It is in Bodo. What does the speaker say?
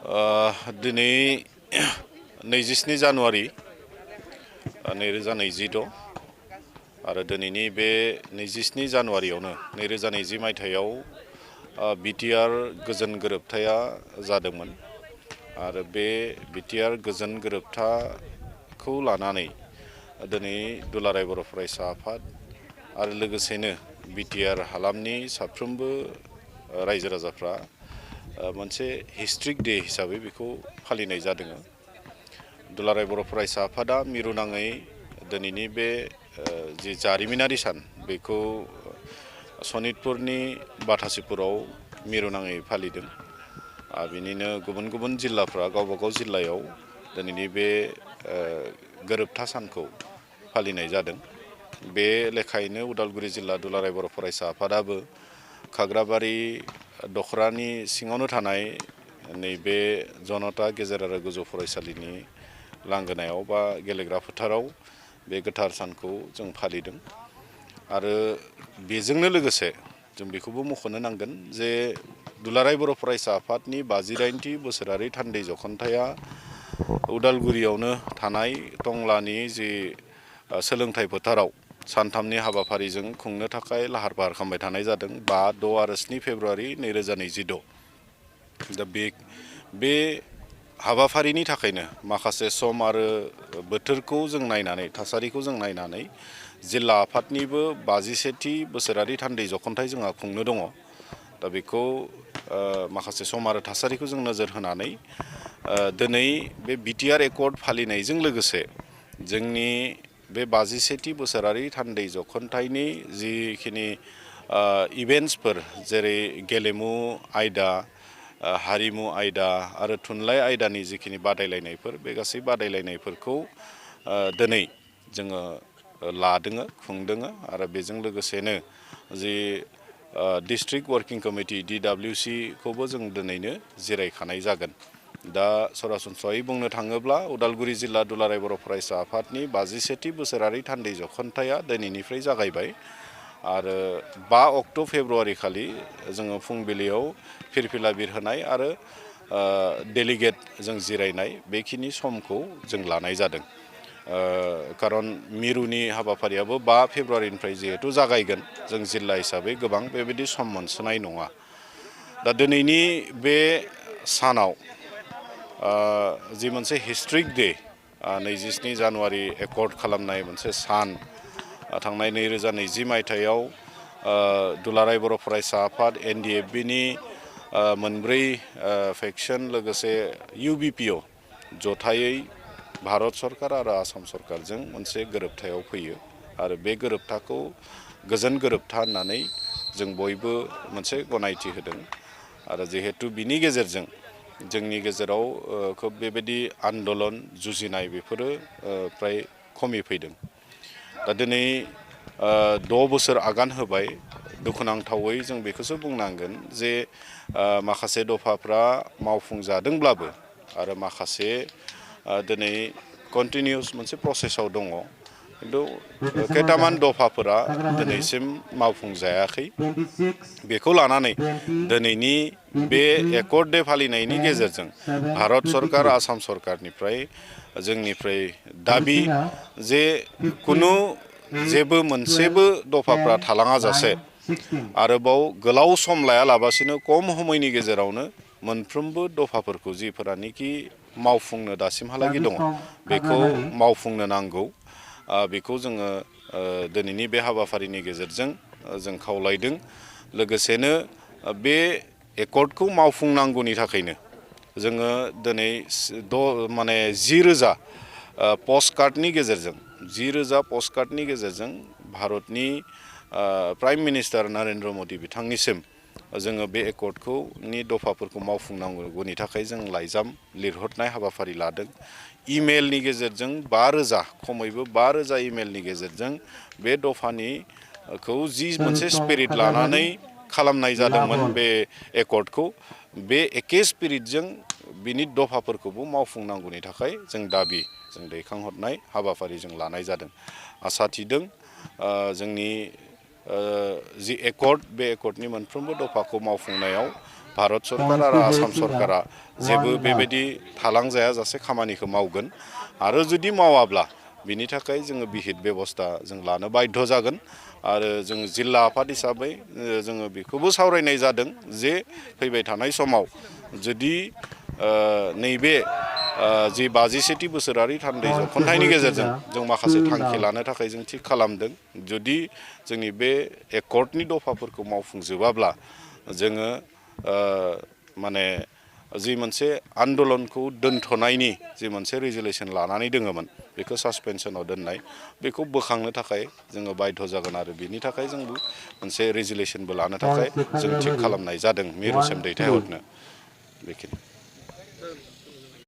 दिनै 27 जानुवारि 2026 आरो दिनैनि बे 27 जानुवारियावनो 2020 मायथाइयाव बिटिआर गोजोन गोरोबथाया जादोंमोन आरो बे बिटिआर गोजोन गोरोबथाखौ लानानै दिनै दुलाराय बर' फरायसा आफाद आरो लोगोसेनो बिटिआर हालामनि साफ्रोमबो रायजो राजाफ्रा मोनसे हिस्ट्रिक डे हिसाबै बेखौ फालिनाय जादों। दुलाराय बर' फरायसा आफादा मिरुनाङै दिनैनि बे जि जारिमिनारि सान बेखौ सनितपुरनि बाथासिपुराव मिरुनाङै फालिदों। बिनिनो गुबुन गुबुन जिल्लाफ्रा गावबा गाव जिल्लायाव दिनैनि बे गोरोबथा सानखौ फालिनाय जादों। बे लेखायैनो उदालगुरि जिल्ला दुलाराय बर' फरायसा आफादाबो खाग्राबारि दखरानि सिङावनो थानाय नैबे जनता गेजेर आरो गोजौ फरायसालिनि लांगोनायाव बा गेलेग्रा फोथाराव बे गोथार सानखौ जों फालिदों। आरो बेजोंनो लोगोसे जों बेखौबो मख'नो नांगोन जे दुलाराय बर' फरायसा आफादनि 58थि बोसोरारि थान्दै जखनथाया उदालगुरियावनो थानाय टंलानि जि सोलोंथाइ फोथाराव सानथामनि हाबाफारिजों खुंनो थाखाय लाहार फाहार खालामबाय थानाय जादों 5, 6 आरो 7 फेब्रुआरि 2026। दा बे हाबाफारिनि थाखायनो माखासे सम आरो बोथोरखौ जों नायनानै थासारिखौ जों नायनानै जिल्ला आफादनिबो 51थि बोसोरारि थान्दै जखनथाय जोंहा खुंनो दङ। दा बेखौ माखासे सम आरो थासारिखौ जों नोजोर होनानै दिनै बे बिटिआर एकर्ड फालिनायजों लोगोसे जोंनि बे 51थि बोसोरारि थान्दै जखनथायनि जिखिनि इभेन्ट्सफोर जेरै गेलेमु आयदा, हारिमु आयदा आरो थुनलाइ आयदानि जिखिनि बादायलायनायफोर बे गासै बादायलायनायफोरखौ दिनै जोङो लादों खुंदों आरो बेजों लोगोसेनो जि डिस्ट्रिक्ट वर्किं कमिटि DWC खौबो जों दिनैनो जिरायखानाय जागोन। दा सरासनस्रायै बुंनो थाङोब्ला उदालगुरि जिल्ला दुलाराय बर' फरायसा आफादनि 51थि बोसोरारि थान्दै जखनथाया दिनैनिफ्राय जागायबाय आरो 5 फेब्रुआरि खालि जोङो फुंबिलियाव फिरफिला बिरहोनाय आरो डेलिगेट जों जिरायनाय बेखिनि समखौ जों लानाय जादों। खारन मिरुनि हाबाफारियाबो 5 फेब्रुआरिनिफ्राय जिहेतु जागायगोन जों जिल्ला हिसाबै गोबां बेबायदि सम मोनसोनाय नङा। दा दिनैनि बे सानाव जि मोनसे हिस्ट्रिक डे 27 जानुवारि एकर्ड खालामनाय मोनसे सान थांनाय 2020 मायथाइयाव दुलाराय बर' फरायसा आफाद NDFBनि मोनब्रै फेक्सन लोगोसे UBPO जथायै भारत सरकार आरो आसाम सरकारजों मोनसे गोरोबथायाव फैयो आरो बे गोरोबथाखौ गोजोन गोरोबथा होननानै जों बयबो मोनसे गनायथि होदों आरो जिहेतु बिनि गेजेरजों जोंनि गेजेराव खोब बेबायदि आन्दलन जुजिनाय बेफोरो फ्राय खमिफैदों। दा दिनै 6 बोसोर आगान होबाय दुखुनांथावै जों बेखौसो बुंनांगोन जे माखासे दफाफ्रा मावफुंजादोंब्लाबो आरो माखासे दिनै कन्टिनिउस मोनसे प्रसेसआव दङ। खिन्थु खैथामान दफाफोरा दिनैसिम मावफुंजायाखै। बेखौ लानानै दिनैनि बे एकर्ड डे फालिनायनि गेजेरजों भारत सरकार आसाम सरकारनिफ्राय जोंनिफ्राय दाबि जे कुनु जेबो मोनसेबो दफाफ्रा थालाङा जासे आरोबाव गोलाव सम लायालाबासिनो खम समयनि गेजेरावनो मोनफ्रोमबो दफाफोरखौ जिफोरानोखि मावफुंनो दासिमहालागै दङ बेखौ मावफुंनो नांगौ। बेखौ जोङो दिनैनि बे हाबाफारिनि गेजेरजों जों खावलायदों। लोगोसेनो बे एकर्डखौ मावफुंनांगौनि थाखायनो जोङो दिनै 10,000 पस्ट कार्डनि गेजेरजों 10,000 पस्ट कार्डनि गेजेरजों भारतनि प्राइम मिनिस्टार नरेन्द्र मदि बिथांनिसिम जोङो बे एकर्डनि दफाफोरखौ मावफुंनांगौनि थाखाय जों लाइजाम लिरहरनाय हाबाफारि लादों। इमेलनि गेजेरजों 5,000 खमैबो 5,000 इमेलनि गेजेरजों बे दफानिखौ जि मोनसे स्पिरिट लानानै खालामनाय जादोंमोन बे एकर्डखौ बे एखे स्पिरिटजों बिनि दफाफोरखौबो मावफुंनांगौनि थाखाय जों दाबि जों दैखांहरनाय हाबाफारि जों लानाय जादों। आसा थिदों जोंनि जि एकर्ड बे एकर्डनि मोनफ्रोमबो दफाखौ मावफुंनायाव भारत सरकार आरो आसाम सरकारा जेबो बेबायदि थालांजायाजासे खामानिखौ मावगोन आरो जुदि मावाब्ला बिनि थाखाय जोङो बिहित बेबस्था जों लानो बाध्य जागोन आरो जों जिल्ला आफाद हिसाबै जोङो बेखौबो सावरायनाय जादों जे फैबाय थानाय समाव जुदि नैबे जि 57थि बोसोरारि थान्दै जख'न्थायनि गेजेरजों जों माखासे थांखि लानो थाखाय जों थिग खालामदों जुदि जोंनि बे एकर्डनि दफाफोरखौ मावफुंजोबाब्ला जोङो माने जि मोनसे आन्दलनखौ दोनथ'नायनि जि मोनसे रेजुलेसन लानानै दोङोमोन बेखौ सासपेनसनाव दोननाय बेखौ बोखांनो थाखाय जोङो बाध्य जागोन आरो बिनि थाखाय जोंबो मोनसे रेजुलेसनबो लानो थाखाय जों थिग खालामनाय जादों मिरुसिम दैथायहरनो बेखिनि